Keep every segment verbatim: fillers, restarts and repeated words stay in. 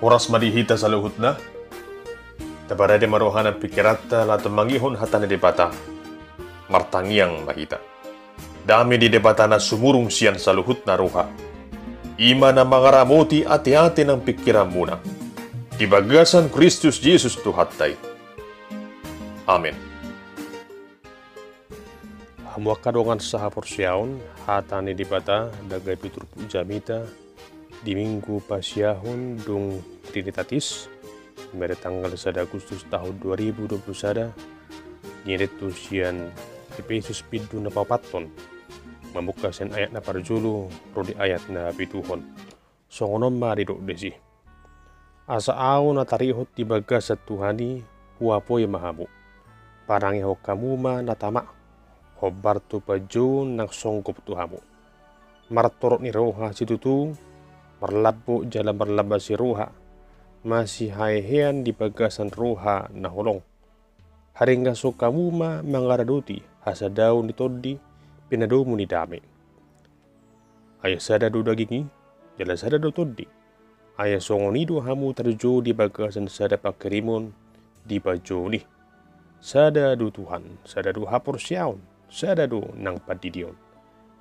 Horas ma di hita saluhutna. Taparade ma roha nang pingkiranta laho tumangihon hata ni Debata. Martangiang ma hita. Dame ni Debata na sumurung sian saluhutna roha, i ma na mangaramoti ateate nang pingkiranmuna, di bagasan Kristus Jesus Tuhanta i. Amen. Hamu angka dongan sahaporseaon, hata ni Debata na gabe turpuk jamita di Minggu Pasiahon dung Trinitatis, mulai tanggal sada Agustus tahun dua ribu dua puluh sada, dirintu sian Epesus bindu na paopathon, mamungka sian ayat na parjolo ro di ayat na pituhon. Songon on ma didok disi. Asa ahu na tarihot di bagasan Tuhan i, huapoi ma hamu. Panangihon hamu ma na tama, hombar tu panjouon nang songgop tu hamu. Martorop ni roha situtu, marlambok jala marlambasi roha, masihahean di bagasan roha na holong. Haringashon hamu ma mangaradoti hasadaon ni Tondi, pinadomu ni dame. Ai sada do daging i, jala sada do tondi. Ai songon i do hamu tarjou di bagasan sada pangkirimon di panjouon i. Sada do Tuhan, sada do haporseaon, sada do nang pandidion.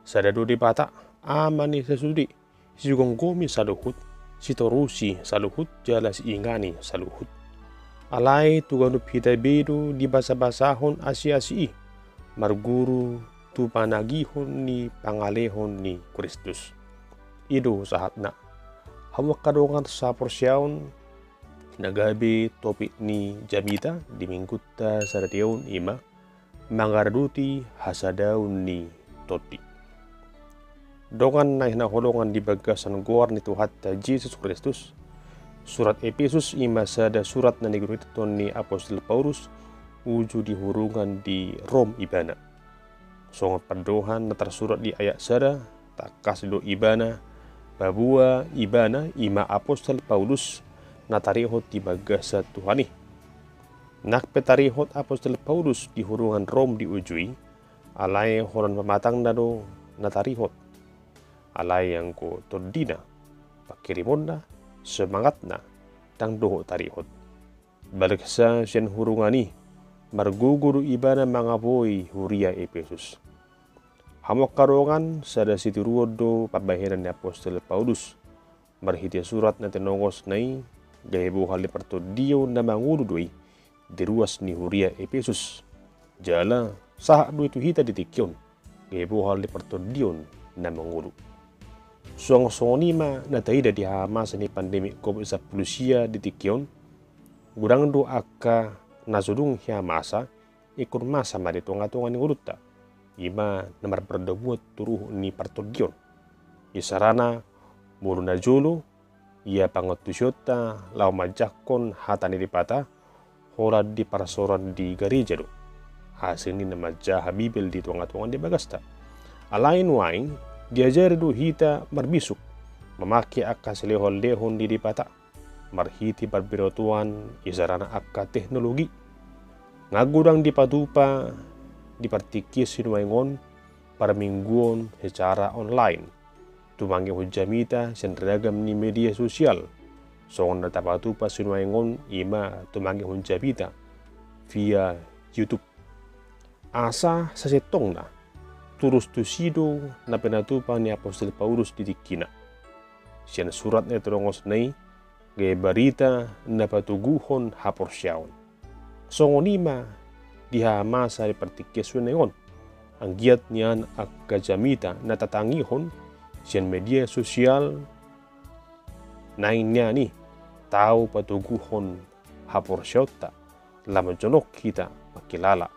Sada do Debata, Ama ni sasude, sigomgomi saluhut, sitorusi saluhut, jala siingani saluhut. Alai tu ganup hita be do dibasabasahon asiasi i, marguru tu panagihon ni pangalehon ni Kristus. I do sahatna. Hamu angka dongan sahaporseaon, na gabe topik ni jamita di Minggunta sadari on i ma, mangaradoti hasadaon ni Tondi. Dongan na hinaholongan di bagasan goar ni Tuhanta Jesus Kristus, surat Epesus i ma sada surat na nigurithon ni Apostel Paulus uju di hurungan di Rom ibana. Songon pandohan na tarsurat di ayat sada, tangkas do ibana, paboa ibana i ma Apostel Paulus na tarihot di bagasan Tuhan i. Nang pe tarihot Apostel Paulus di hurungan Rom di uju i, alai holan pamatangna do na tarihot. Alai anggo tondina, pangkirimonna, semangatna, ndang dohot tarihot. Baleksa sian hurungan i, margogo do ibana mangapoi huria Epesus. Hamu angka dongan, sada sitiruon do pambahenan ni Apostel Paulus. Marhite surat na tinongosna i, gabe bohal ni partondion na mangolu do i di ruas ni huria Epesus. Jala, sahat do i tu hita di tingki on, gabe bohal ni partondion na mangolu. Suang songon i ma na taida di hamamasa ni pandemi covid sampulu sia di tingki on, godang do angka na so dung hamamasa, ingkon masa ma di tongatonga ni ngolunta, i ma na marpardomuan tu ruhut ni partondion. Isarana, molo na jolo, ia pangantusionta laho manjangkon hata ni Debata, holan di parsaoran di gareja do. Asing ni na manjaha Bibel di tongatonga ni bagasta. Alai nuaeng, diajari do hita marbisuk, mamake angka silehonlehon ni Debata, marhite parbinotoan isarana angka teknologi. Nga godang dipatupa di partingkian sinuaeng on parmingguon secara online. Tumangihon jamita sian ragam ni media sosial. Songon na tapatupa sinuaeng on i ma tumangihon jamita via YouTube. Asa sasintongna, tulus tusi do na pinatupa ni Apostel Paulus di tingkina. Sian surat na tinongosna i, gabe barita na patoguhon haporseaon. Songon i ma di hamamasa di partingkian sinuaeng on. Anggiat nian angka jamita na tatangihon sian media sosial naeng nian i tau patoguhon haporseaonta, laho jonok hita mangkilala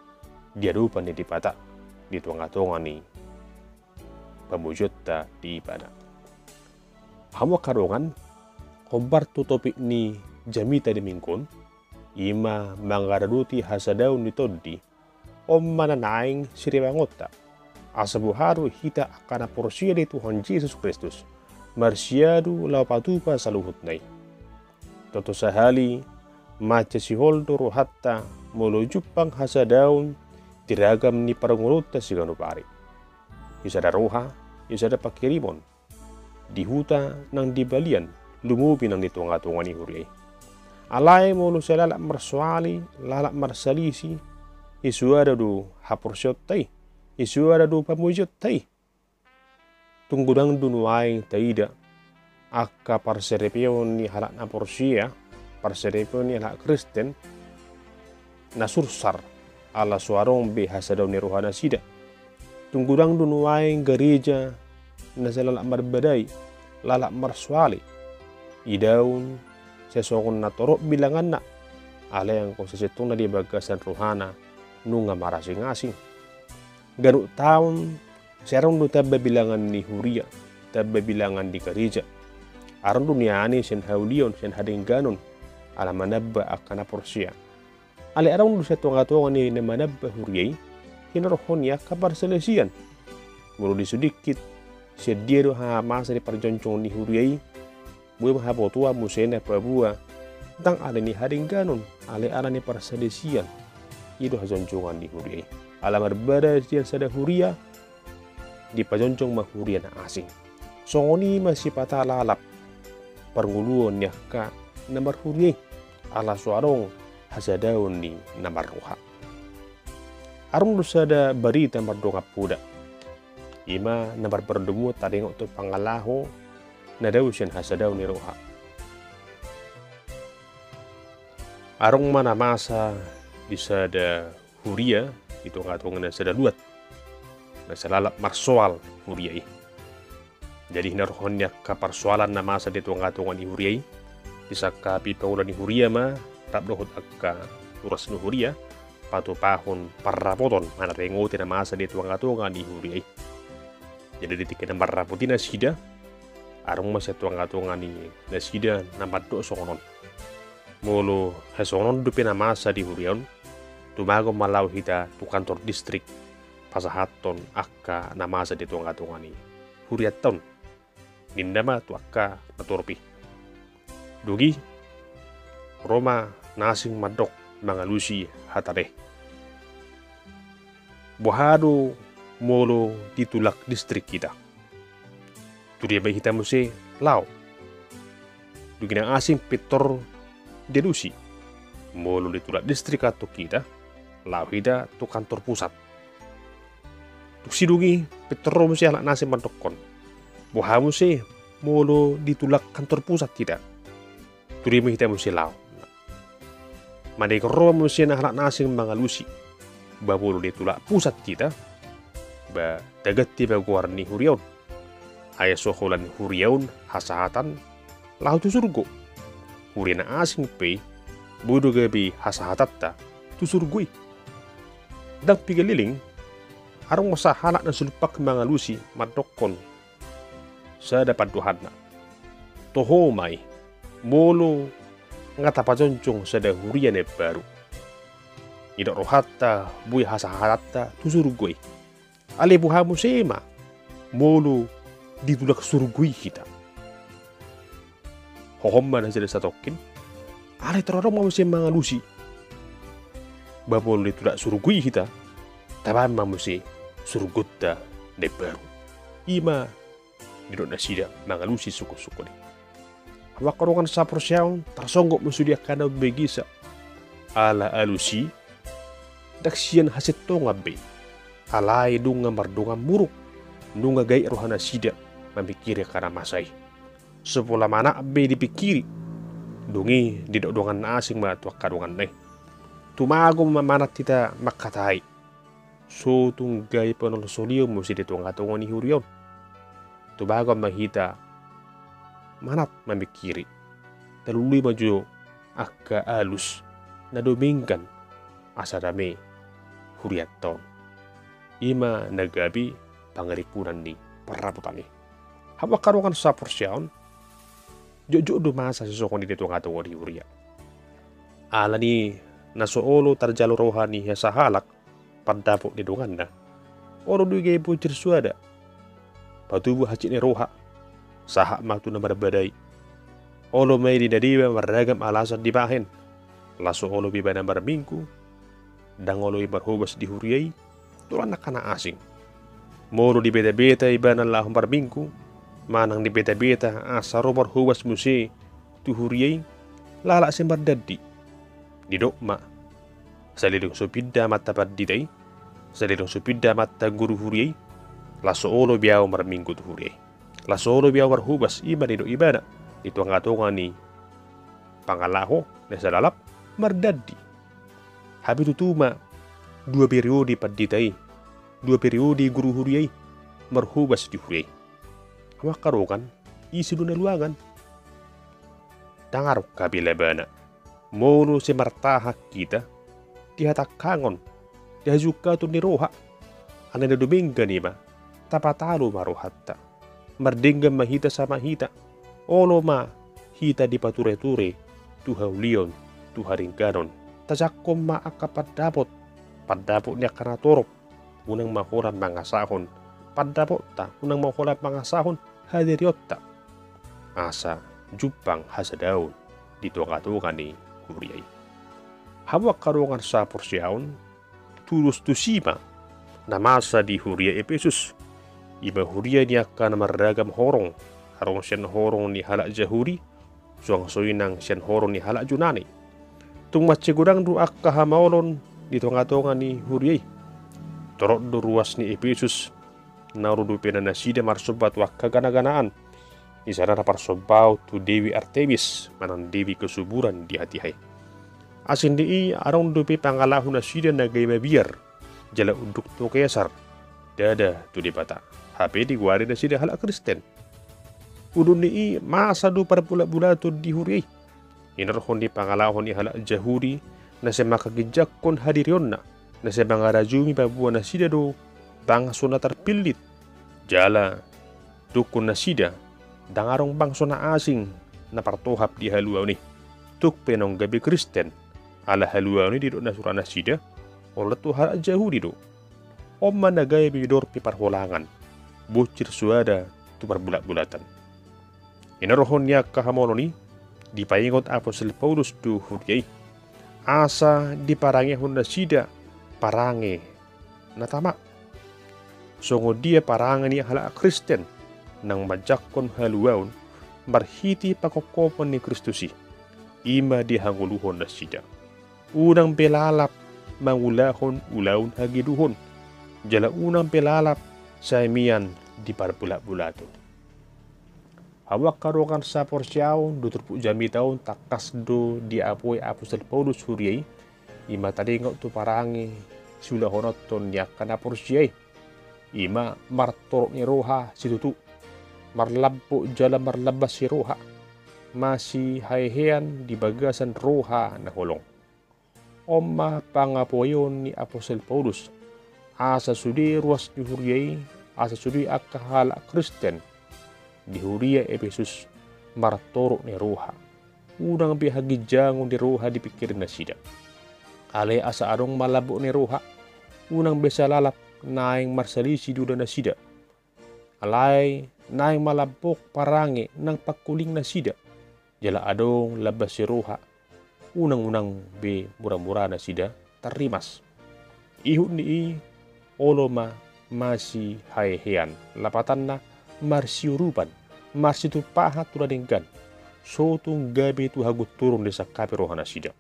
di adopan ni Debata di tongatonga ni pamujionta di Ibana. Hamu angka dongan, hombar tu topik ni jamita di minggu on, i ma mangaradoti hasadaon ni Tondi, on ma na naeng siribangonta. Asa boha do hita angka na porsea di Tuhan Jesus Kristus, marsiadu laho patupa saluhutna i. Toto sahali, mansai sihol do rohanta molo jumpang hasadaon di ragam ni parngoluonta siganup ari. Di sada roha, di sada pangkirimon, di huta nang di balian, lumobi nang di tonga-tonga ni huria i. Alai molo sai lalap marsoali, lalap marsalisi, i soada do haporseaonta i, i soada do pamojionta i. Tung godang do nuaeng taida angka parsaripeon ni halak na porsea, parsaripeon ni halak Kristen, na sursar, ala so adong be hasadaon ni rohanasida. Tung godang do nuaeng gareja na sai lalap marbadai, lalap marsoali. Idaon sai songon na torop bilanganna, alai anggo sasintongna di bagasan rohana nunga marasing-asing. Ganup taon sai adong do tamba bilangan ni huria, tamba bilangan ni gareja. Adong do nian i sian haulion, sian hadengganon, ala manamba angka na porsea. Alai adong do sian tonga-tonga ni na manamba huria i, hinorhon ni angka parsalisian. Molo disudingkit, sian dia do hamamasa ni parjongjong ni huria i, boi ma habotoan muse na paboa, ndang ala ni hadengganon, alai ala ni parsalisian. I do hajongjongan ni huria i. Ala marbadai sian sada huria, dipajongjong ma huria na asing. Songon i ma sipata lalap parngoluon ni angka na marhuria i, ala so adong hasadaon ni na marroha. Adong do sada barita mardongan poda. I ma na marpardomuan taringot tu pangalaho na dao sian hasadaon ni roha. Adong ma na masa di sada huria di tonga-tonga na sada luat, na sai lalap marsoal huria i. Jadi hinorhon ni angka parsoalan na masa di tonga-tonga ni huria i, disangkapi paula ni huria ma rap dohot angka uras ni huria patupahon parrapoton manaringoti na masa di tonga-tonga ni huria i. Jadi di tingki na marrapot i nasida, adong ma sian tonga-tonga ni nasida na mandok songon on: Molo hasongon on dope na masa di huria on, tumagon ma laho hita tu kantor distrik pasahathon angka na masa di tonga-tonga ni hurianta on, ninna ma tu angka na torop i. Dung i ro ma na asing mandok mangalusi hata be: Boha do molo ditulak distrik hita? Tudia ma hita muse laho. Dung i na asing pintor dialusi: Molo ditulak distrik antong hita, laho hita tu kantor pusat. Dung sidung i pintor ro muse halak na asing mandokkon: Boha muse molo ditulak kantor pusat hita? Tudia ma hita muse laho. Manang ro muse na halak na asing mangalusi: Ba molo ditulak pusat hita, ba taganti ma goar ni huria on. Ai so holan huria on hasahatan laho tu surgo. Huria na asing pe boi do gabe hasahatanta tu surgo i. Ndang piga leleng, adong ma sahalak na sumpak mangalusi mandokkon sada pandohanna: Toho ma i, molo nga tapajongjong sada huria na imbaru, didok rohanta boi hasahatanta tu surgo i. Alai boha muse ma molo ditulak surgo i hita? Hohom ma nasida satongkin: Alai tor adong ma muse mangalusi: Ba molo ditulak surgo i hita, tabaen ma muse surgonta na imbaru. I ma didok nasida mangalusi sungkun-sungkun i. Hamu angka dongan saporseaon, tarsonggot ma sude angka na umbegesa. Ala alus i ndang sian hasintongan be, alai nunga mardongan muruk, nunga gabe roha nasida mamingkiri angka na masa i. So pola manat be dipingkiri, dung i didok dongan na asing ma tu angka donganna i: Tumagon ma manat hita mangkatai. So tung gabe panolsolion muse di tonga-tonga ni huria on. Tumagon ma hita manat mamingkiri. Talului ma jo angka alus na dumenggan asa dame hurianta on. I ma na gabe pangarimpunan ni parrapotan i. Hamu angka dongan saporseaon, jotjot do masa sisongon i di tonga-tonga ni huria. Alani na so olo tarjalo roha ni sahalak pandapot ni donganna, olo do i gabe bonjer suada. Patubu hansit ni roha, sahat ma tu na marbadai. Olo ma i di na deba marragam alasan dibahen, laos so olo be ibana marminggu, ndang olo i marhobas di huria i, dolan angka na asing. Molo dibeta-beta ibana laho marminggu, manang dibetabeta asa ro marhobas muse tu huria i, lalap se mardandi. Didok ma, saleleng so pinda amanta pandita i, saleleng so pinda amanta guru huria i, laos so olo be ahu marminggu tu huria i. Laos so olo be ahu marhobas, i ma na nidok ibana di tongatonga ni pangalaho na sai lalap mardandi. Hape tutu ma dua periode pandita i, dua periode guru huria i marhobas di huria i. Hamu angka dongan, ise do na luangan? Ndang adong hape labana. Molo sai martahan hita di hatangkangon, di hasungkaton ni roha, alai na dumenggan i ma, tapatalu ma rohanta. Mardenggan ma hita sama hita. Olo ma hita dipatureture tu haulion, tu haringganon. Tajangkon ma angka pandapot, pandapot ni angka na torop, unang ma holan mangasahon pandapotta, unang ma holan mangasahon hadirionta, asa jumpang hasadaon di tongatonga ni huria i. Hamu angka dongan saporseaon, tudos tusi ma na masa di huria Epesus. I ma huria ni angka na marragam horong, adong sian horong ni halak Jahudi, suang songon i nang sian horong ni halak Junani. Tung mansai godang do angka hamaolon di tongatonga ni huria i. Torop do ruas ni Epesus, na ro dope nasida marsomba tu angka ganaganaan. Di sana na parsombaon tu Dewi Artemis, manang dewi kesuburan di hatiha i. Asing ni i, adong dope pangalaho nasida na gabe mabiar, jala unduk tu Kesar, ndada tu Debata. Hape digoari nasida halak Kristen. Ujung ni i, masa do parbulatbulaton di huria i. Inorhon ni pangalaho ni halak Jahudi, na sai manghaginjangkon hadirionna, na sai mangarajumi paboa nasida do bangso na tarpillit. Jala dungkon nasida, ndang adong bangso na asing na partohap di haluaon i. Tung pe naung gabe Kristen, ala haluaon i didok na sura nasida, holan tu halak Jahudi do. On ma na gabe dorpi parholangan, bonsir soada tu parbulatbulatan. Inorhon ni angka hamaolon i, dipaingot apostel Paulus tu huria i, asa diparangehon nasida parange na tama. Songon dia parange ni halak Kristen naung manjangkon haluaon marhite pangkophopon ni Kristus i, i ma dihangoluhon nasida. Unang be lalap mangulahon ulaon hageduhon, jala unang be lalap sai mian di parbulatbulaton. Hamu angka dongan saporseaon, di turpuk jamita on tangkas do diapoi apostel Paulus huria i, i ma taringot tu parange siulahononton ni angka na porsea i. I ma martorop ni roha situtu, marlambok jala marlambas ni roha, masihahean di bagasan roha na holong. On ma pangapoion ni apostel Paulus, asa sude ruas ni huria i, asa sude angka halak Kristen di huria Epesus martorop ni roha. Unang be haginjangon ni roha dipingkiri nasida. Alai asa adong ma lambok ni roha, unang be sai lalap naeng marsalisi dohonon nasida. Alai naeng ma lambok parange nang pangkuling nasida. Jala adong lambas ni roha, unang-unang be mura-mura nasida tarrimas. Ihut ni i, olo ma masihahean, lapatanna marsiurupan, marsitumpahan tu na denggan, so tung gabe tu hagunturon disangkapi roha nasida.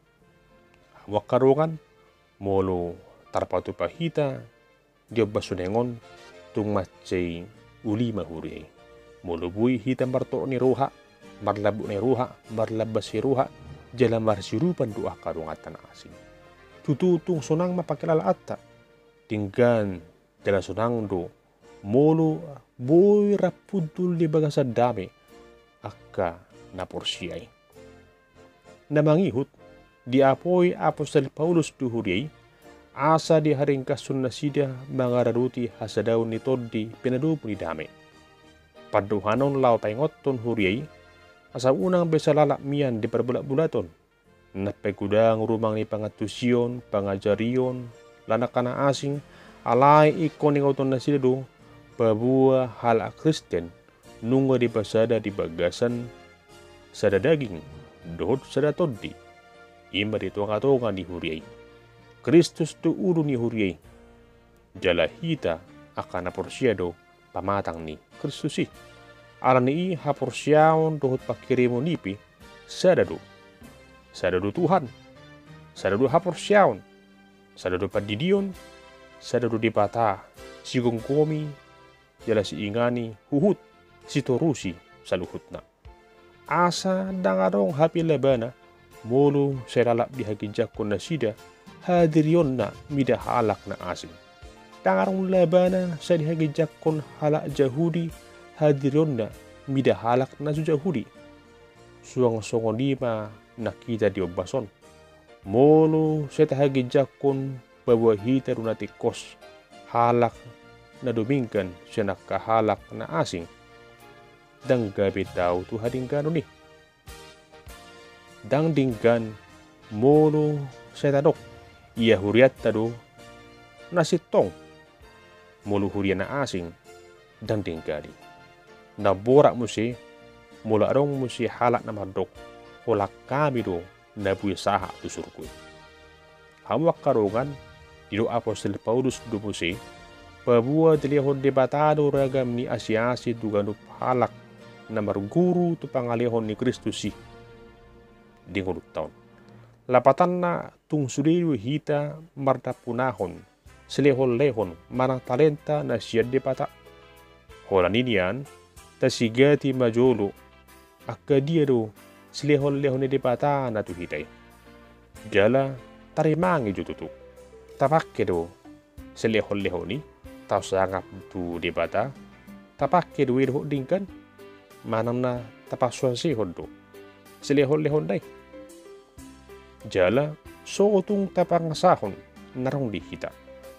Hamu angka dongan, molo tarpatupa hita di ombas uneng on, tung mansai uli ma huria i. Molo boi hita martorop ni roha, marlambok ni roha, marlambas ni roha, jala marsiurupan dohot angka donganta na asing, tutu tung sonang ma pangkilalaanta. Denggan jala sonang do molo boi rap hundul di bagasan dame angka na porsea i. Na mangihut, diapoi apostel Paulus tu huria i, asa diharingkashon nasida mangaradoti hasadaon ni tondi pinadomu ni dame. Pandohan on laho paingothon huria i, asa unang be sai lalap mian di parbulatbulaton. Nang pe godang rumang ni pangantusion, pangajarion, lan angka na asing, alai ingkon ingoton nasida do, paboa halak Kristen nunga dipasada di bagasan sada daging dohot sada tondi, i ma di tongatonga ni huria i. Kristus do ulu ni huria i, jala hita angka na porsea do pamatang ni Kristus i. Alani i haporseaon dohot pangkirimon i pe sada do. Sada do Tuhan, sada do haporseaon, sada do pandidion, sada do Debata, sigomgomi jala siingani huhut sitorusi saluhutna. Asa ndang adong hape labana molo sai lalap dihaginjangkon nasida hadirionna mida halak na asing. Ndang adong labana sai dihaginjangkon halak Jahudi hadirionna mida halak na so Jahudi. Suang songon i ma nang hita di ombas on. Molo sai tahaginjangkon paboa hita do na tingkos halak na dumenggan sian angka halak na asing, ndang gabe tau tu hadengganon i. Ndang denggan molo sai tadok ia hurianta do na sintong. Molo huria na asing, ndang denggan i. Na borat muse molo adong muse halak na mandok, holan hami do na boi sahat tu surgo i. Hamu angka dongan, didok apostel Paulus do muse, paboa dilehon Debata do ragam ni asi-asi tu ganup halak na marguru tu pangalehon ni Kristus i di ngolunta on. Lapatanna, tung sude do hita mardampunahon silehon-lehon manang talenta na sian Debata. Holan i nian, tasigati ma jolo angka dia do silehon-lehon ni Debata na tu hita i. Jala tarimangi jo tutu. Tapangke do silehon-lehon i tausangap tu Debata, tapangke do i dohot denggan, manang na tapasoasehon do silehon-lehon na i. Jala so tung tapangasahon na adong di hita,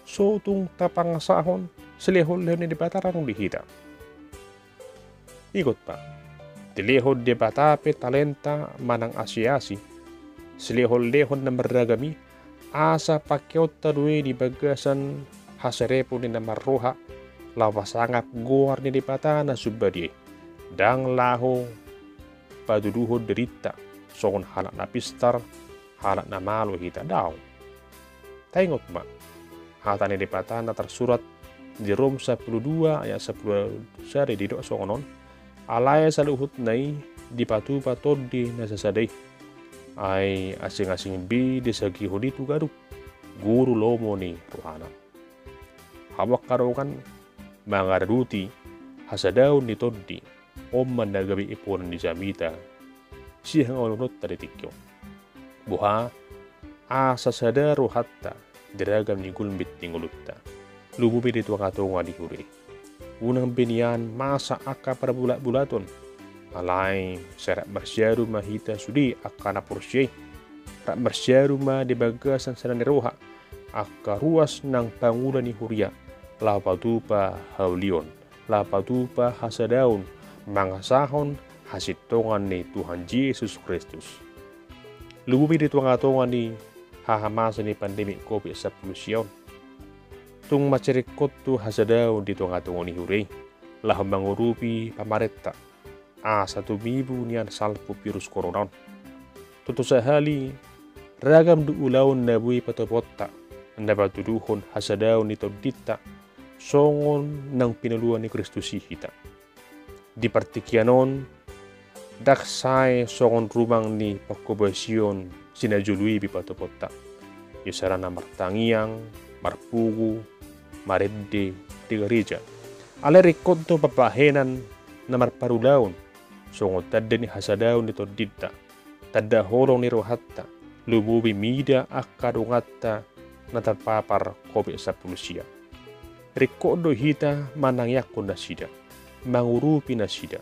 so tung tapangasahon silehon-lehon ni Debata na adong di hita. Ingot ma, dilehon Debata pe talenta manang asi-asi, silehon-lehon na marragam i, asa pangkeonta do i di bagasan haserepon ni na marroha, laho pasangap goar ni Debata na sumbadia i. Ndang laho patuduhon dirinta songon halak na pistar, halak na malo hita, daong. Taingot ma hata ni Debata na tarsurat di Rom sampulu dua ayat sampulu sada, didok songon on: Alai saluhutna i dipatupa Tondi na sasada i, ai asing-asing be disagihon i tu ganup guru lomo ni rohana. Hamu angka dongan, mangaradoti hasadaon ni Tondi, on ma na gabe eponan ni jamita sihangoluhononta di tingki on. Boha? Asa sada rohanta di ragam ni gulmit ni ngolunta, lumobi di tonga-tonga ni huria i. Unang be nian masa angka parbulat-bulaton. Alai sai rap marsiadu ma hita sude angka na porsea i. Rap marsiadu ma di bagasan sada ni roha angka ruas nang pangula ni huria, laho patupa haulion, laho patupa hasadaon, mangasahon hasintongan ni Tuhan Jesus Kristus. Lumobi di tonga-tonga ni hahamasa ni pandemi Covid sampulu sia on, tung mansai ringkot do hasadaon di tonga-tonga ni huria i, laho mangurupi pamarenta, asa tumibu nian salpu virus corona on. Tutu sahali, ragam do ulaon na boi patoponta na patuduhon hasadaon ni Tondinta, songon naung pinoluan ni Kristus i hita. Di partingkian on, ndang sae songon rumang ni panghobasion sinajolo i be patoponta. Isarana martangiang, marpungu, marende di gareja. Alai ringkot do pambahenan na marparulaon, songon tanda ni hasadaon ni Tondinta, tanda holong ni rohanta, lumobi mida angka donganta na tarpapar Covid sampulu sia. Ringkot do hita manangiangkon nasida, mangurupi nasida,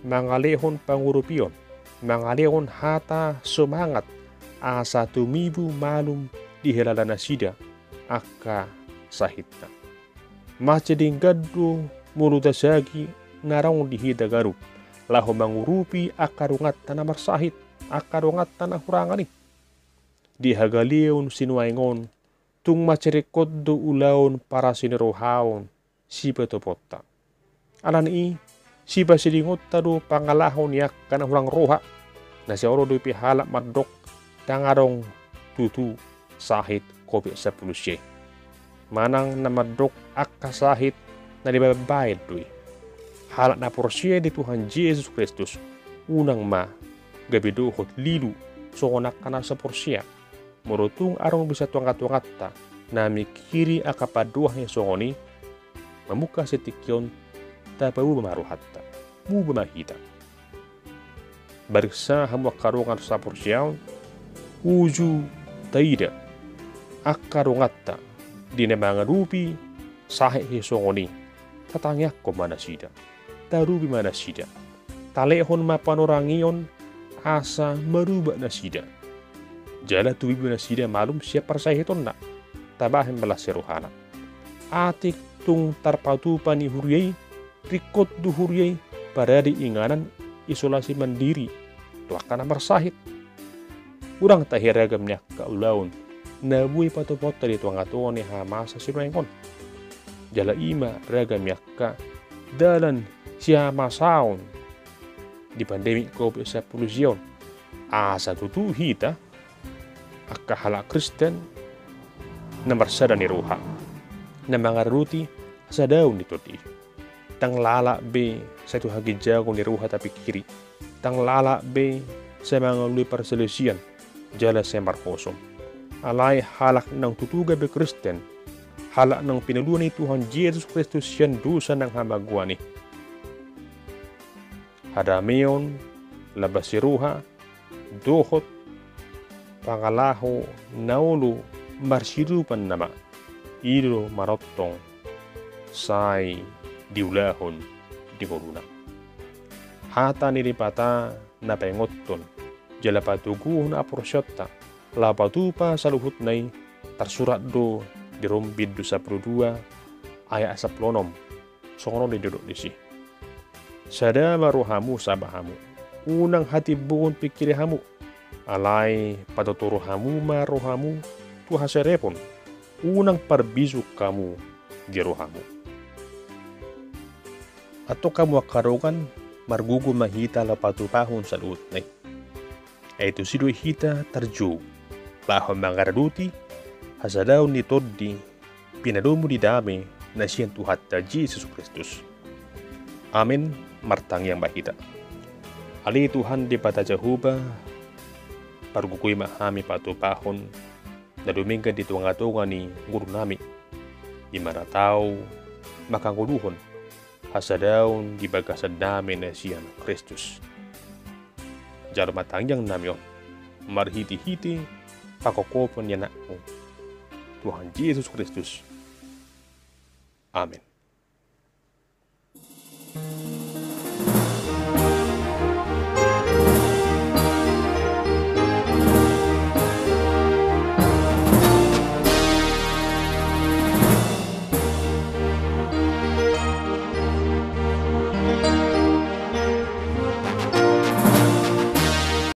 mangalehon pangurupion, mangalehon hata somangat, asa tumibu malum dihilala nasida angka sahitna. Mansai denggan do molo tasagi na adong di hita ganup, laho mangurupi angka donganta na marsahit, angka donganta na hurangan i. Di hagaleon sinuaeng on, tung mansai ringkot do ulaon parasinirohaon sipatoponta. Alani i, sipasidingonta do pangalaho ni angka na hurang roha, na sai olo dope halak mandok ndang adong tutu sahit Covid sampulu sia i. Manang na mandok angka sahit na dibaen-baen do i. Halak na porsea di Tuhan Jesus Kristus, unang ma gabe dohot lilu songon angka na so porsea. Molo tung adong be sian tongatonganta na mangkiri angka pandohan na songon i, mamungka sian tingki on, tapaboa ma rohanta. Muba ma hita. Bariksa hamu angka dongan saporseaon, uju taida angka donganta di na mangadopi sahit na songon i. Tatangiangkon ma nasida, tarupi ma nasida, talehon ma panorangion asa marubah nasida. Jala tubu ma nasida malum sian parsahitonna, tabahen ma las ni rohana. Atik tung tarpatupa ni huria i, ringkot do huria i parade inganan isolasi mandiri tu angka na marsahit. Unang tahe ragam ni angka ulaon na boi patupaonta di tongatonga ni hamamasa sinuaeng on. Jala i ma ragam ni angka dalan sihamasaon di pandemi covid sampulu sia on. Asa tutu hita angka halak Kristen na marsada ni roha, na mangaradoti hasadaon ni tondi. Ndang lalap be sai tu haginjangon ni roha tapingkiri, ndang lalap be sai mangalului parsalisian jala sai marhosom. Alai halak naung tutu gabe Kristen, halak naung pinalua ni Tuhan Jesus Kristus sian dosa nang hamagoan i, hadameon, labas ni roha, dohot pangalaho na olo marsidupan nama, i do manongtong sai diulahon di ngoluna. Hata ni Debata na paingothon jala patoguhon haporseaonta laho patupa saluhutna i, tarsurat do di Rom bindu sampulu dua ayat sampulu onom. Songon on do didok disi: Sada ma rohamu saba hamu, unang hatimbohon pingkiri hamu, alai patotoru hamu ma rohamu tu haserepon, unang parbisuk hamu di rohamu. Antong hamu angka dongan, margogo ma hita laho patupahon saluhutna i. Ai tusi do hita tarjou laho mangaradoti hasadaon ni tondi pinadomu ni dame na sian Tuhanta Jesus Kristus. Amen. Martangiang ma hita. Ale Tuhan Debata Jahowa, pargogoi ma hami patupahon na dumenggan di tongatonga ni ngolunami, di mana tau mangkangoluhon hasadaon di bagasan dame na sian Kristus. Jalo ma tangiang nami on marhitehite pangkophopon ni Anakmu, Tuhan Jesus Kristus. Amen.